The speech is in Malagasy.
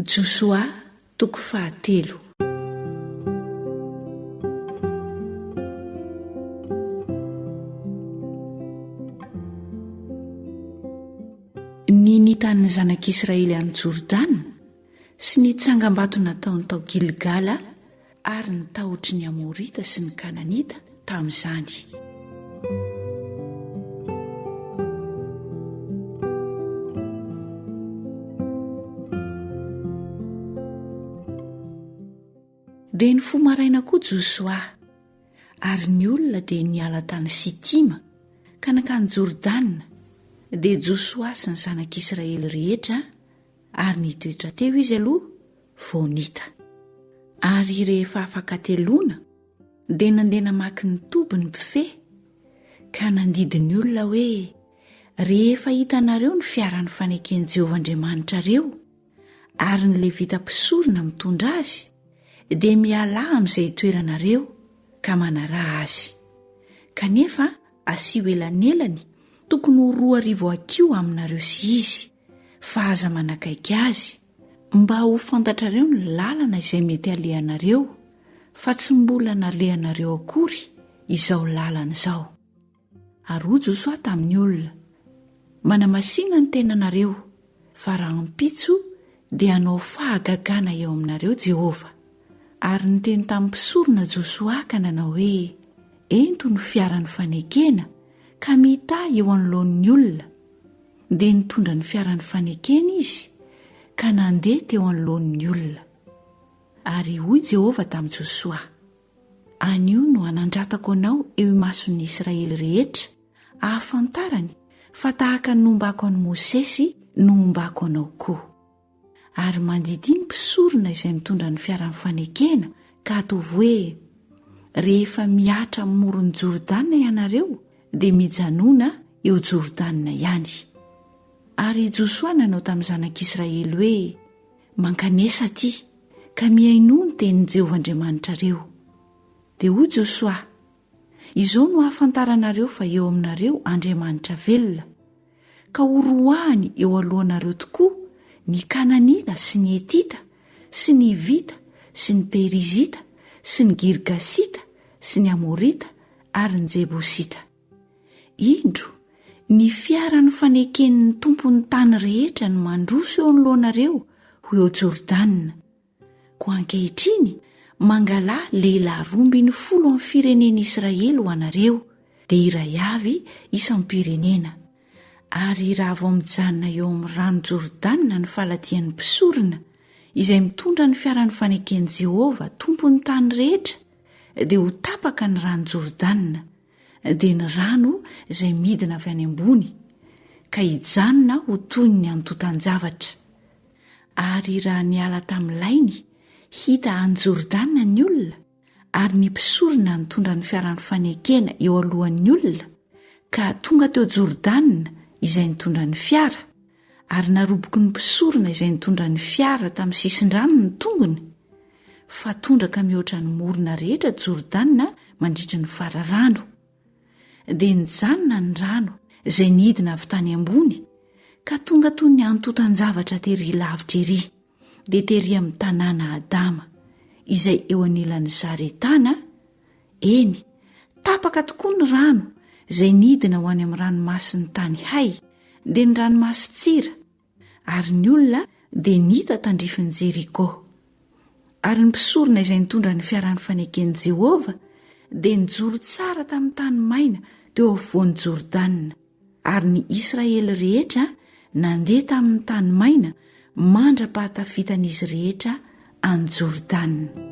Josoa toko fahatelo. Ny nitan'ny zanak'Israely an'i Jordana sy ny tsangambato nataony tao Gilgala ary ny tahotry ny Amorita sy ny Kananita tamin'izany. Dia nifoha maraina koa Josoa, ary ny olona dia niala tany Sitima ka nankany Jordana, dia Josoa sy ny zanak'Israely rehetra, ary nitoetra teo izy aloha vao nita. Ary rehefa afaka hateloana dia nandeha namaky ny toby ny mpifehy ka nandidy ny olona hoe, Rehefa hitanareo ny fiaran'ny faneken'i Jehovah Andriamanitrareo ary ny Levita mpisorona mitondra azy, dia mialà amin'izay itoeranareo ka manaraha azy. Kanefa asio elanelany tokony ho 2000 hakiho aminareo sy izy, fa aza manakaiky azy, mba ho fantatrareo ny lalana izay mety halehanareo, fa tsy mbola nalehanareo akory izao lalana izao. Ary hoy Josoa tamin'ny olona, Manamasìna ny tenanareo, fa rahampitso dia hanao fahagagana eo aminareo Jehovah. Ary niteny tamin'ny mpisorona Josoa ka nanao hoe, Ento ny fiaran'ny fanekena, ka mità eo anoloan'ny olona. Dia nitondra ny fiaran'ny fanekena izy, ka nandeha teo anoloan'ny olona. Ary hoy Jehovah tamin'i Josoa, Anio no hanandratako anao eo imason'ny Israely rehetra, hahafantarany fa tahaka ny nombako an'i Mosesy no hombako anao koa. Ary mandidia ny mpisorona izay mitondra ny fiaran'ny fanekena ka ataovy hoe, Rehefa mihatra amin'ny moron'i Jordana ianareo, dia mijanòna eo Jordana ihany. Ary i Josoa nanao tamin'ny zanak'Israely hoe, Mankanesa atỳ, ka mihainoa ny tenin'i Jehovah Andriamanitrareo. Dia hoy Josoa, Izao no hahafantaranareo fa eo aminareo Andriamanitra velona, ka horoahany eo alohanareo tokoa ny Kananita sy ny Hetita sy ny Hivita sy ny Perizita sy ny Girgasita sy ny Amorita ary ny Jebosita. Indro, ny fiaran'ny faneken'ny Tompon'ny tany rehetra no mandroso eo anoloanareo ho eo Jordana. Koa ankehitriny, mangalà lehilahy 12 amin'ny firenen'Israely ho anareo, dia iray avy isam-pirenena. Ary raha vao mijanona eo amin'ny rano Jordana ny faladian'ny mpisorona, izay mitondra ny fiaran'ny faneken'i Jehovah Tompon'ny tany rehetra, dia ho tapaka ny rano Jordana, dia ny rano izay midina avy any ambony, ka hijanona ho toy ny antontan-javatra. Ary raha niala tamin'ny lainy hita any Jordana ny olona, ary ny mpisorona nitondra ny fiaran'ny fanekena eo alohan'ny olona, ka tonga teo Jordana izay nitondra ny fiara, ary naroboky ny mpisorona izay nitondra ny fiara tamin'ny sisin-drano ny tongony, fa tondraka mihoatra ny morona rehetra Jordana mandritra ny fararano. Dia nijanona ny rano izay nidina avy tany ambony ka tonga toy ny antontan-javatra tery lavitra ery, dia tery amin'ny tanàna Adama, izay eo anilan'i Zaretana, eny, tapaka tokoa ny rano izay nidina ho any amin'ny ranomasin'ny tany hay, dia ny ranomasin-tsira, ary ny olona dia nita tandrifin'i Jeriko. Ary ny mpisorona izay nitondra ny fiaran'ny faneken'i Jehovah dia nijoro tsara tamin'ny tany maina teo afovoan'i Jordana, ary ny Israely rehetra nandeha tamin'ny tany maina mandra-pahatafitan'izy rehetra an'i Jordana.